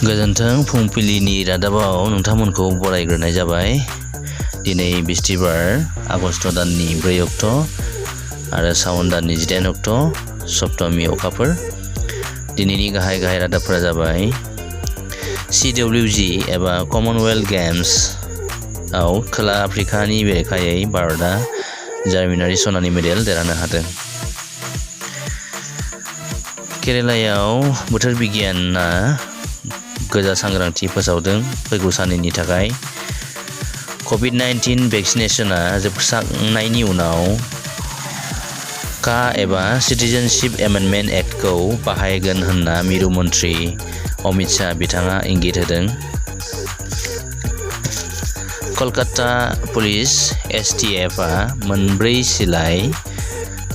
गोजोन्थों फुंबिलिनि रादाबाव नोंथांमोनखौ बरायग्रोनाय जाबाय। दिनै बिस्थिबार आगस्ट दाननि 4 अक्ट' आरो सावन दाननि 18 अक्ट' सप्तमी अखाफोर। दिनैनि गाहाय रादाबफोरा जाबाय CWG एबा कमनवेल्थ गेम्स आव खोला आफ्रिकानि बेरेखायै भारतआ जारिमिनारि सनानि मेडेल देरहानो हादों। केरालायाव बोथोर बिगियानआ गोजा सांग्रांथि फोसावदों फैगौ साननैनि थाखाय। COVID-19 भेक्सिनेशनआ जोबस्रांनायनि उनाव का एबा सिटिजेनशिप एमेन्डमेन्ट एक्टखौ बाहायगोन होनना मिरु मन्थ्रि अमित शाह बिथाङा इंगित होदों। कलकाता पुलिस STFआ मोनब्रै सिलाइ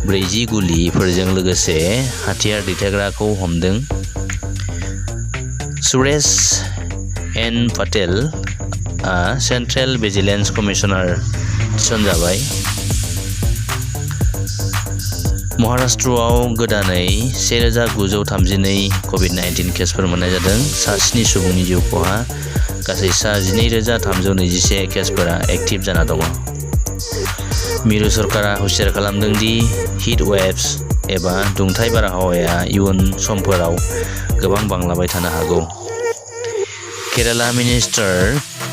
40 गुलिफोरजों लोगोसे हाथियार दैथायग्राखौ हमदों। सुरेश एन पटेलआ सेन्ट्रेल भिजिलेन्स कमिशनार थिसनजाबाय। महाराष्ट्रआव गोदानै 1932 COVID-19 केसफोर मोननाय जादों। सा 7 सुबुंनि जिउ खहा, गासै सा 12,321 केसफोरा एक्टिभ जाना दङ। मिरु सरकारा हुसियार खालामदों दि हिट वेव्स एबा दुंथाइ बारहावाया इयुन समफोराव गोबां बांलांबाय थानो हागौ। केराला मिनिस्टार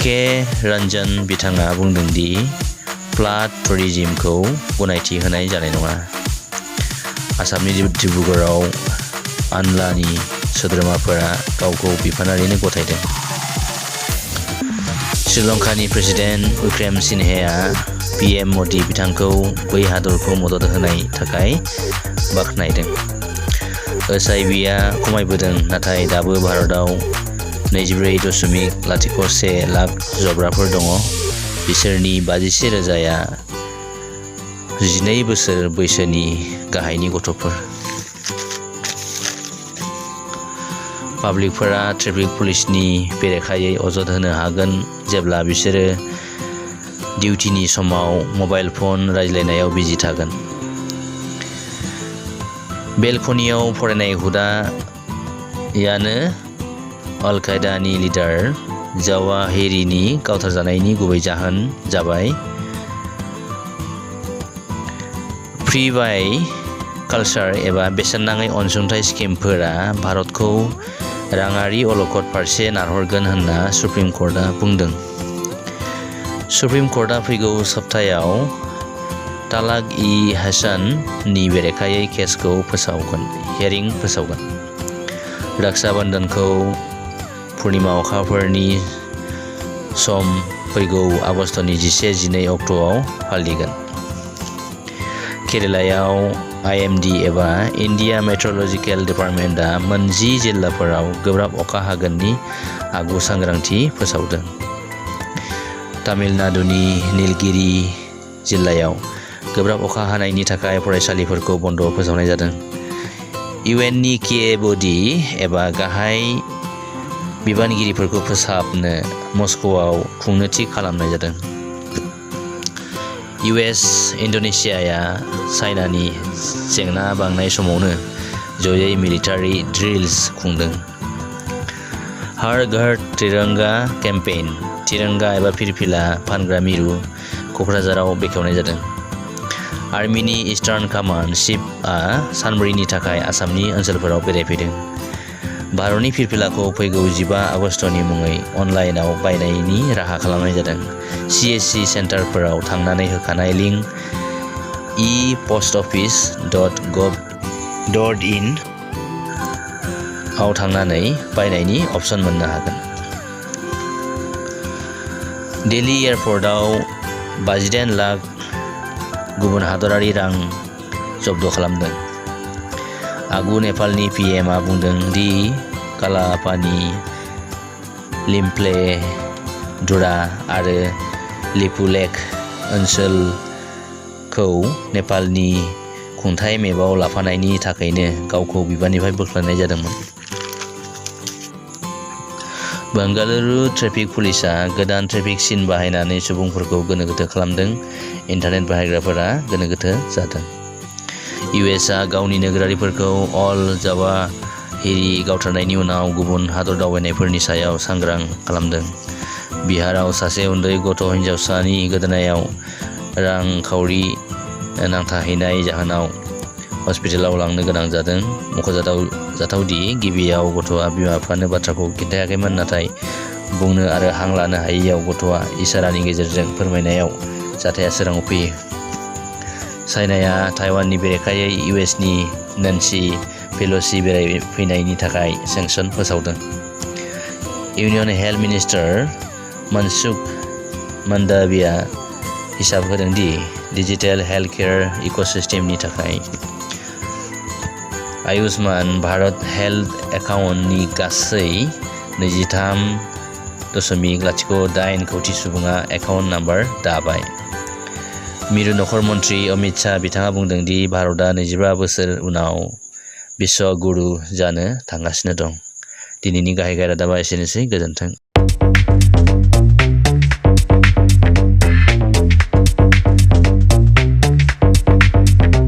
के रन्जन बिथाङा बुंदों दि फ्लाड टुरिज्मखौ गनायथि होनाय जानाय नङा। आसामनि डिब्रुगड़आव आनलानि सोद्रोमाफोरा गावखौ बिफानारिनो गथायदों। श्रीलंकानि प्रेसिडेन्ट विक्रमसिंघेआ PM मदि बिथांखौ बै हादरखौ मदद होनाय थाखाय बाख्नायदों। HIV-आ खमायबोदों, नाथाय दाबो भारतआव 24.01 लाख जब्राफोर दङ। बिसोरनि 51,000-आ 12 बोसोर बैसोनि गाहायनि गथ'फोर। पाब्लिकफोरा ट्रेफिक पुलिसनि बेरेखायै अजद होनो हागोन जेब्ला बिसोरो डिउटिनि समाव मबाइल फन रायज्लायनायाव बिजि थागोन। बेलकनियाव फरायनाय हुदायानो अल कायदानि लिडार जावाहिरीनि गावथारजानायनि गुबै जाहोन जाबाय। फ्रि बाय कालचार एबा बेसेन नाङै अनसुंथाइ स्किमफोरा भारतखौ राङारि अलखद फारसे नारहरगोन होनना सुप्रिम कर्टआ बुंदों। सुप्रिम कर्टआ फैगौ सप्तायाव तालाक-इ-हसाननि बेरेखायै केसखौ हियरिं फोसावगोन। रक्षा बन्धनखौ पुर्णिमा अखाफोरनि सम फैगौ आगस्तनि 11-12 अक्ट'आव फालिगोन। केरालायाव IMD एबा इन्डिया मेट्र'लजिकेल डिपार्टमेन्टआ 10 जिल्लाफोराव गोब्राब अखा हागोननि आगु सांग्रांथि फोसावदों। तामिलनाडुनि नीलगिरि जिल्लायाव गोब्राब अखा हानायनि थाखाय फरायसालिफोरखौ बन्द फोसावनाय जादों। UNनि के-बडि एबा गाहाय बिबानगिरिफोरखौ फोसाबनो मस्क'आव खुंनो थि खालामनाय जादों। US इन्ड'नेसियाया चाइनानि जेंना बांनाय समावनो जयै मिलिटारि ड्रिल्स खुंदों। हर घर तिरंगा केम्पेइन तिरंगा एबा फिरफिला फानग्रा मिरु क'क्राझाराव बेखेवनाय जादों। आर्मिनि इस्टार्न कमान्ड चीफआ सानब्रैनि थाखाय आसामनि ओनसोलफोराव बेरायफैदों। भारतनि फिरफिलाखौ फैगौ 15 आगस्तनि मुङै अनलाइनाव बायनायनि राहा खालामनाय जादों। CSC सेन्टारफोराव थांनानै होखानाय लिंक ePostoffice.gov.in आव थांनानै बायनायनि अप्शन मोननो हागोन। दिल्ली एयारपर्टआव 58 लाख गुबुन हादरारि रां जब्द खालामदों। आगु नेपालनि PMआ बुंदों दि कालापानी, लिम्फेडुरा आरो लिपुलेख ओनसोलखौ नेपालनि खुंथाय मेपआव लाफानायनि थाखायनो गावखौ बिबाननिफ्राय बोख्लायनाय जादोंमोन। बेंगालुरु ट्रेफिक पुलिसआ गोदान ट्रेफिक सिन बाहायनानै सुबुंफोरखौ गोनो गोथो खालामदों। इन्टारनेट बाहायग्राफोरा गोनो गोथो जादों। USआ गावनि नोगोरारिफोरखौ अल जावा हिरि गावथारनायनि उनाव गुबुन हादर दावबायनायफोरनि सायाव सांग्रां खालामदों। बिहाराव सासे उन्दै गथ' हिनजावसानि गोदोनायाव रांखावरि नांथाहैनाय जाहोनाव हस्पिटालाव लांनो गोनां जादों। मख'जाथावदि गिबियाव गथ'आ बिमा-बिफानो बाथ्राखौ खिन्थायाखैमोन, नाथाय बुंनो आरो हां लानो हायैयाव गथ'आ इसारानि गेजेरजों फोरमायनायाव जाथाया सोराङाव फैयो। चाइनाया ताइवाननि बेरेखायै इउएसनि नेन्सि पेल'सि बेरायफैनायनि थाखाय सेंसन फोसावदों। Union health minister Mansukh Mandaviya हिसाब होदों दि डिजिटेल हेल्थ केयार इक'सिस्टेमनि थाखाय आयुष्मान भारत हेल्थ एकाउन्टनि गासै 23.08 कौटि सुबुङा एकाउन्ट नाम्बार दाबाय। मिरु नखर मन्त्रि अमित शाह बिथाङा बुंदों दि भारतआ 25 बोसोर उनाव बिश्व गुरु जानो थांगासिनो दं। दिनैनि गाहाय रादाबा एसेनोसै। गोजोन्थों।